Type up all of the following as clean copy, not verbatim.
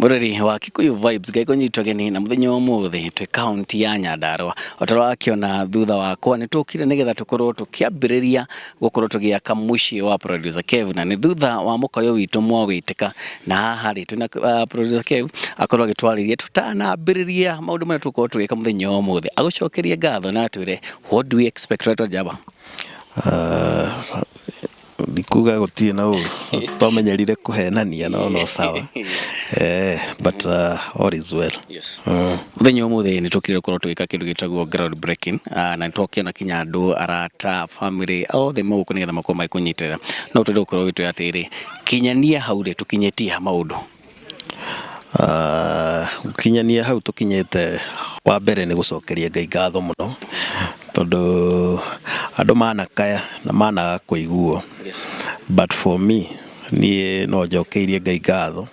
Mũrori wa Kikuyu Vibes, Ngai kũnyitwo geni na mũthenya wa ũmũthĩ twĩ kaunti ya Nyandarua. O ta ũrĩa wakĩona thutha wakwa, nĩ tũkire nĩgetha tũkorwo tũkĩambĩrĩria gũkorwo tũgĩaka mũciĩ wa producer Kev, na nĩ thutha wa mũkayo witũ mwawĩtĩka. Na haha rĩ, twĩna producer Kev akorwo agĩtwarĩria tũtanambĩrĩria maũndũ marĩa tũgũkorwo tũgĩka mũthenya wa ũmũthĩ, agũcokerie ngatho na atwĩre what do we expect. Rĩtwa njamba. Ndikuga gũtirĩ na ũru, twamenyerire kũhenania, no sawa, but all is well. Mũthenya wa ũmũthĩ nĩ tũkire gũkorwo tũgĩka kĩndũ gĩtagwo ground breaking, na nĩ twakĩona kinya andũ, arata, family othe megũkũ nĩgetha makorwo magĩkũnyitĩrĩra. No twende gũkorwo ũgĩtwĩra atĩrĩrĩ, kinyania hau rĩ, tũkinyĩtie ha maũndũ? Gũkinyania hau tũkinyĩte, wa mbere nĩ gũcokeria Ngai ngatho mũno, tondũ andũ manakaya na managa kũiguo. But for me, niĩ no njokeirie Ngai ngatho,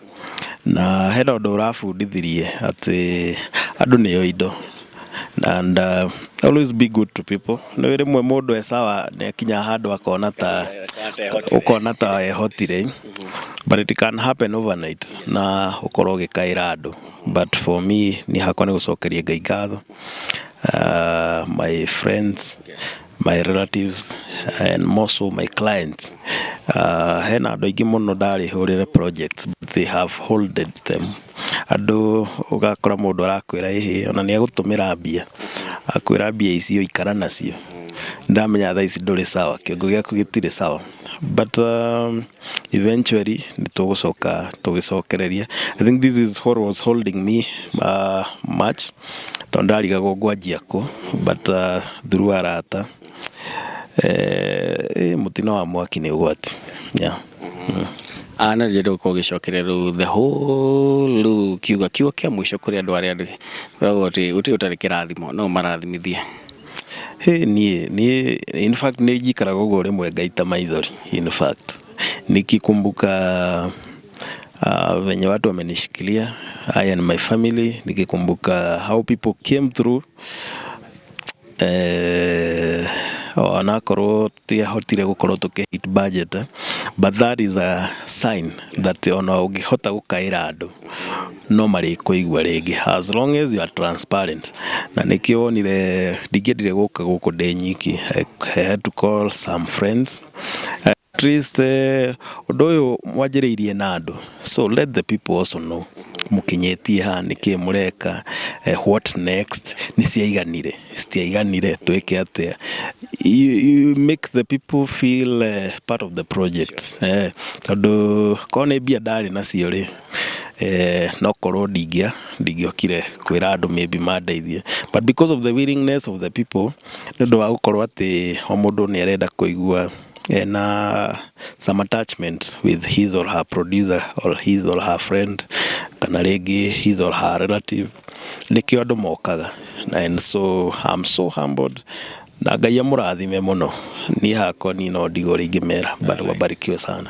na hena ũndũ ũrabundithirie atĩ andũ nĩo indo, and always be good to people. Nĩ rĩmwe mũndũ e sawa, nĩ akinyaga handũ akona ta ũkona ta ehotire, but it can happen overnight na ũkorwo ũgĩkaĩra andũ. But for me, niĩ hakwa nĩ gũcokeria Ngai ngatho, my friends, my relatives and more so my clients. Hena andũ aingĩ mũno ndarĩhũrĩre projects, but they have holded them. Andũ ũgakora mũndũ arakwĩra ĩhĩ, ona nĩ agũtũmĩra mbia, akwĩra mbia icio ikara nacio, ndamenya thaa ici ndũrĩ sawa, kĩongo gĩaku gĩtirĩ sawa, but eventually nĩ tũgũcoka tũgĩcokereria. I think this is what was holding me much, tondũ ndarigagwo ngwanjia kũ, but through arata, mũtino wa mwaki nĩ ũgwati, yeah. Na ndĩrenda gũkorwo ũgĩcokeria rĩu the whole, rĩu kiuga kiugo kĩa mũico kũrĩ andũ arĩa kwĩragwo atĩ gũtirĩ ũtarĩ kĩrathimo, no marathimithie. Hĩ, niĩ in fact nĩ njikaraga ũguo rĩmwe ngaita maithori. In fact, nikikumbuka venye watu wamenishikilia, I and my family, nikikumbuka how people came through, onakorwo tiahotire gũkorwo tũkĩ hit budget, but that is a sign that ona ũngĩhota gũkaĩra andũ no marĩkũigua rĩngĩ, as long as you are transparent. Na nĩkĩo wonire ndingĩendire gũka gũkũ ndĩ nyiki. I had to call some friends at least. Ũndũ ũyũ mwanjĩrĩirie na andũ, so let the people also know mũkinyĩtie haha, nĩkĩ mũreka, what next, nĩ ciaiganire, citiaiganire, twĩke atĩa. You make the people feel part of the project, tondũ korwo nĩ mbia ndarĩ nacio rĩ, no korwo ndingĩokire kwĩra andũ maybe mandeithie, but because of the willingness of the people, nĩ ũndũ wa gũkorwo atĩ o mũndũ nĩ arenda kũigua ena some attachment with his or her producer or his or her friend, kana rĩngĩ his or her relative, nĩkĩo andũ mokaga. And so I'm so humbled, na Ngai amũrathime mũno. Niĩ hakwa, niĩ no ndigwo rĩngĩ mera, but wabarikiwe sana.